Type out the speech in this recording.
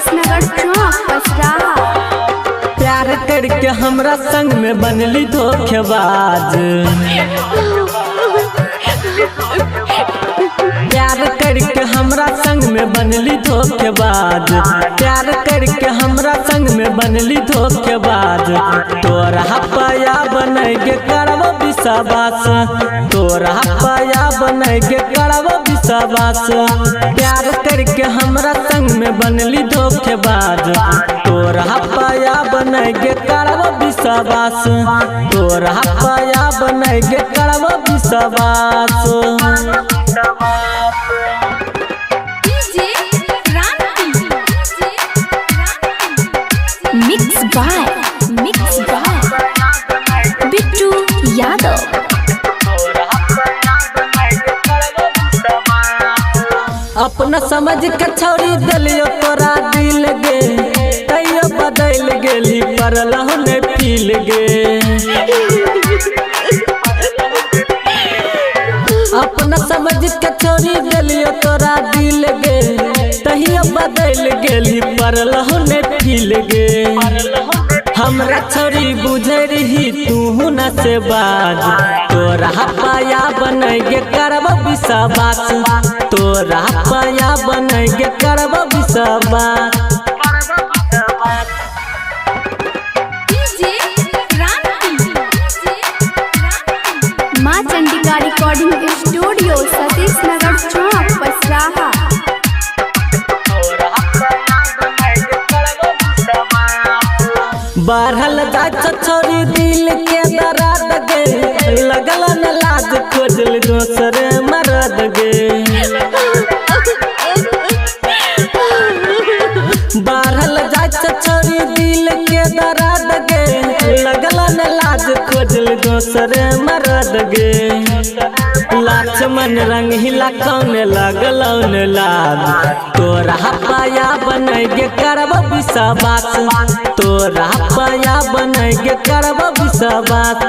सतीश नगर चौक, पसराहा। प्यार करके हमरा संग में बनली धोखेबाज। प्यार करके हमरा संग में बनली धोखेबाज। प्यार करके हमरा संग में बनली धोखेबाज। तोरा पाया बनैगे करब विश्वास। तोरा पाया बनैगे करब विश्वास। प्यार करके हमरा संग में बनली धोखेबाज। तोरा पाया बनैगे करब विश्वास। तोरा पाया बनैगे करब विश्वास। Mix by Bittu Yadav. अपना समझ के छौरी दिलियो तोरा दिल गे, तैयो बदल गेली पर लहने फील गे। अपना समझ के छौरी दिलियो तोरा दिल गे, तैयो बदल गेली पर लहने फील गे। हमरा छौरी बुझे रही तू न से बाज। तोरा पाया बनैगे करब विश्वास। तोरा पाया बनैगे करब विश्वास। माँ चंडिका रिकॉर्डिंग स्टूडियो, सतीश नगर चौक, पसराहा। बढ़ल जात छौरी दिल के दर्द गे, लगल न लाज खोजल दोसर मरद गे। बढ़ल जात छौरी दिल के दर्द गे, लगल न लाज खोजल दोसर मरद गे। लक्ष्मण रंग हिला कौन लगल न लाज। तोरा पाया बनैगे करब विश्वास। तोरा पाया बनैगे करब विश्वास।